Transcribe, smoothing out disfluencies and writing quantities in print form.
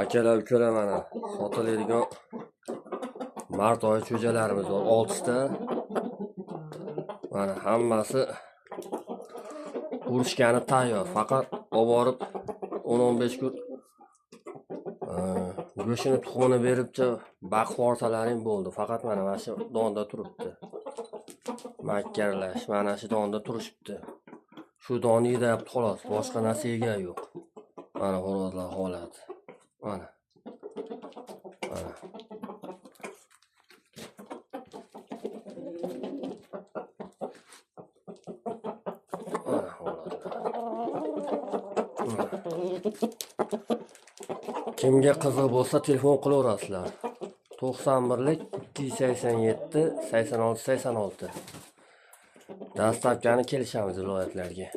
Akalar, ukalar, mana sotiladigan mart oyi cho'jalarimiz bor, 6 ta. Mana hammasi urushgani tayyor. Faqat olib borib 10-15 kun go'shtini, tuxumini beribcha baqib yuborsalaring bo'ldi. Faqat mana shu donda turibdi. Makkarlash mana shu donda turishibdi. Shu donni yeyapti xolos, boshqa narsa yegan yo'q. Mana xo'rozlar holati. Mana. Mana. Mana holatlar. Kimga qiziq bo'lsa telefon qilaverasizlar. 91lik 287 86 86. Dastavkani kelishamiz viloyatlarga.